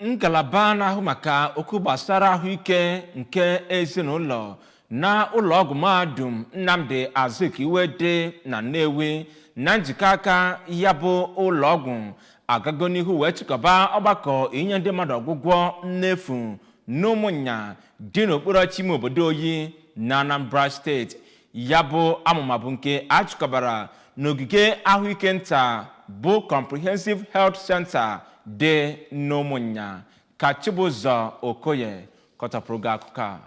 Ngalaba na-ahụ maka okwu gbasara ahụike nke ezinụlọ na ụlọọgwụ Mahadum Nnamdi Azikiwe dị na Nnewi na njikọ aka ya bụ ụlọọgwụ agago n'ihu wee chịkọba ọgbakọ inye ndị mmadụ ọgwụgwọ n'efu n'Ụmụnya dị n'okpuru ọchịchị ime obodo Oyi na Anambra Steeti. Ya bụ amụma bụ nke a chịkọbara n'ogige ahụike nta bụ Comprehensive Health Center dị n'Ụmụnya. Ka Chibụzọ Okoye kọtapụrụ gị akụkọ a.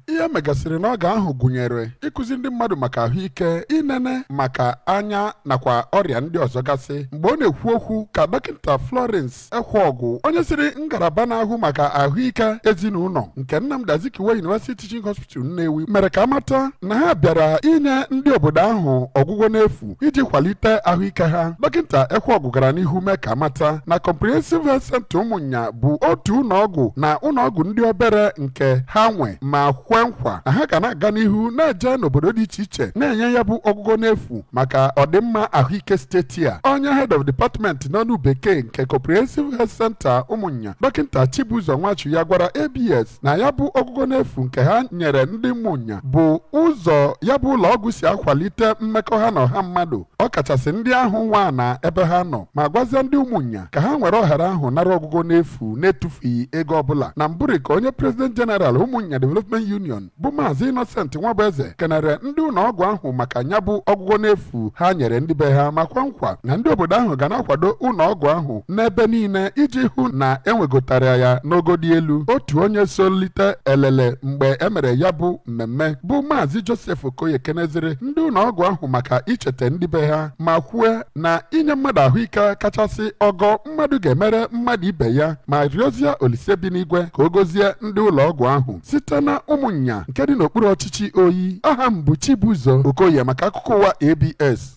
Ihe megasịrị n'oge ahụ gụnyere ịkụzi ndị mmadụ maka ahụike, inene maka anya nakwa ọrịa ndị ọzọ gasị. Mgbe ọ na-ekwu okwu ka Dọkịta Florence Ekweọgụ, onye siri ngalaba na-ahụ maka ahụike ezinụlọ nke Nnamdi Azikiwe University Teaching Hospital Nnewi, mere ka amata na ha bịara inye ndị obodo ahụ ọgwụgwọ n'efu iji kwalite ahụike ha. Dọkịta Ekweọgụ gara n'ihu mee ka amata na Comprehensive Health Center Ụmụnya bụ otu ụlọọgwụ na ụlọọgwụ ndị obere nke ha nwe, ma kwe nkwa na ha ga na-aga n'ihu na-eje n'obodo dị iche iche na-enye ya bụ ọgwụgwọ n'efu maka ọdịmma ahụike steeti a. Onye head of department n'ọnụ bekee nke Comprehensive Health Center Ụmụnya, Dọkịta Chibụzọ Nwachuya, gwara ABS na ya bụ ọgwụgwọ n'efu nke ha nyere ndị Ụmụnya bụ ụzọ ya bụ ụlọọgwụ si akwalite mmekọ ha na ọha mmadụ, ọkachasị ndị ahụ nwa na ebe ha nọ, ma gwazie ndị Ụmụnya ka ha nwere ohere ahụ nara ọgwụgwọ n'efu na-etufughị ego ọbụla. Na mbụri ka onye President General Ụmụnya Development Union bụ Maazị Innocent Nwabueze kenere ndị ụlọọgwụ ahụ maka ya bụ ọgwụgwọ n'efu ha nyere ndị be ha, ma kwa nkwa na ndị obodo ahụ ga na-akwado ụlọọgwụ ahụ n'ebe niile iji hụ na enwegotara ya n'ogo dị elu. Otu onye solite elele mgbe e mere ya bụ mmemme bụ Maazị Joseph Okoye keneziri ndị ụlọọgwụ ahụ maka icheta ndị be ha, ma kwue na inye mmadụ ahụike kachasị ọgọ mmadụ ga-emere mmadụ ibe ya, ma rịọzie Olise bi n'igwe ka o gozie ndị ụlọọgwụ ahụ. Site na Ụmụnya nke dị n'okpuru ọchịchị Oyi, aha m bụ Chibụzọ Okoye maka akụkọ ụwa ABS.